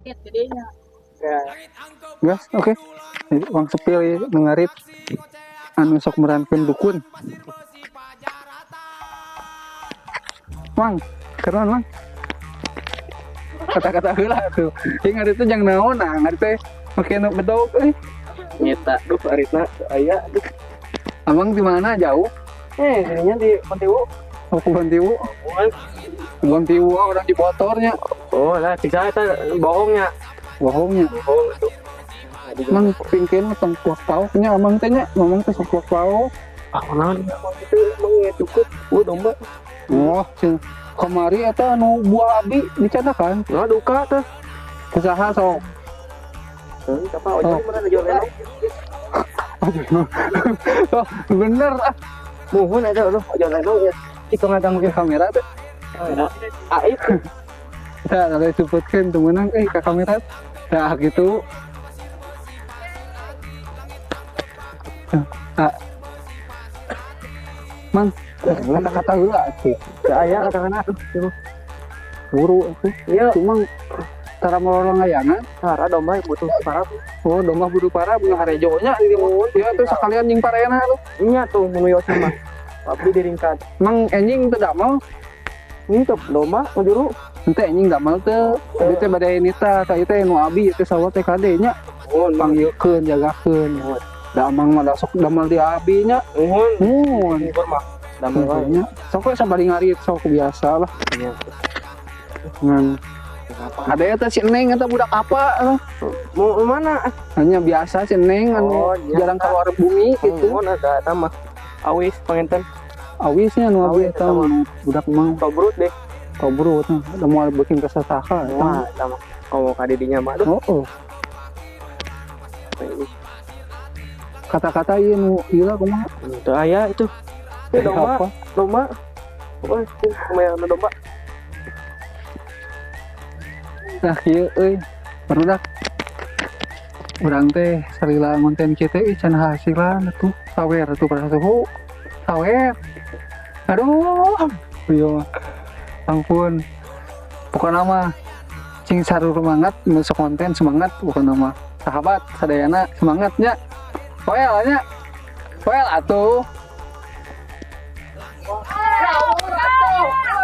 Gedenya. Ya. Gas, oke. Jadi Mang Sepil ieu nu ngarit anu sok merankeun dukun. Mang, keren Mang. Kata-kata heula tuh. Ieu ngarit teh jang naon nah, ngarit teh make nu bedog euy. Nyeta duh aritna aya duh. Amang di mana jauh? Sininya di Pontiwu. Oh, Kebon Tiwu. Kebon Tiwu orang di motornya. Oh, lah cik saya teh bohongnya. Bohongnya. Bohong itu. Mang pingkeun tong kuak pauk nya amang teh nya, mamang teh sok kuak pauk. Ah, naon emang itu emang ya cukup. Oh, domba. Oh, cing. Kamari eta anu buah abi dicandakan. Nah, duka teh. Kusaha sok. Heuh, siapa ojol Oh. mana ojol lenong? Aduh. Oh, bener ah. Muhun eta aduh ojol lenong ya. Itu ngaganggu ke kamera tuh. Aib. Nah, kalau disebutkan tuh menang ke kamera. Nah, gitu. Nah. Mang, kata-kata heula atuh. Teu aya kata-kata aduh. Buru atuh. Iya, Cuma tara melolong layangan. tara domba butuh parab. Oh, domba budu para bunga harejo nya di Iya tuh sekalian jeung parena tuh. Nya tuh mun wios mah. Abdi diringkat. Mang enjing teu damel. Ini tuh domba ngajuru. Henteu enjing damel teu. Ieu teh bade nita ka ieu teh nu abi teh sawah teh kade nya. Muhun, Panggilkeun jagakeun. Da amang mah da sok damel di abi nya. muhun. Mun. Muhun mah. Damel wae. Nya sok we sabari ngarit sok biasa lah. Iya. Ngan ada eta si Neng eta budak apa? Mau mana? Hanya biasa si Neng anu Oh, iya. jarang keluar bumi gitu. Muhun ada eta mah. Awis panginten. Awisnya nu abi Awis eta eta mah. mah budak mah Tobrut deh. tobrut da moal bikin kesasaka eta. Wah, eta mah. Komo ka didinya mah aduh. Oh, oh. Kata-kata ieu nu ieu kumaha? Teu aya itu. Ini domba, Apa? domba. Oh, kumaha domba. Nah, kieu euy. Barudak. Urang teh salila ngonten kieu teh can hasilan atuh. Sawer atuh pada suhu. Sawer. Aduh. Ieu mah. Ampun. Pokona mah cing sarur semangat masuk konten semangat pokona mah. Sahabat sadayana semangatnya. Poel nya. Poel atuh. Halo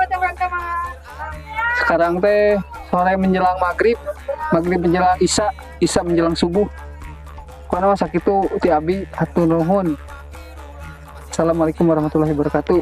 teman-teman. Sekarang teh sore menjelang maghrib, maghrib menjelang isya, isya menjelang subuh. Pokona mah sakitu ti abi hatur nuhun. Assalamualaikum warahmatullahi wabarakatuh.